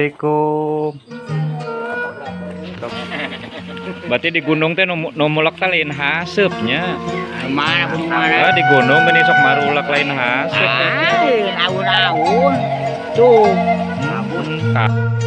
Assalamualaikum. Berarti di gunung teh nu mulek teh lain haseup nya. Mana gunung mana? Ah, di gunung geuning sok marulak lain haseup. Ah, awun-awun. Tuh. Hmm.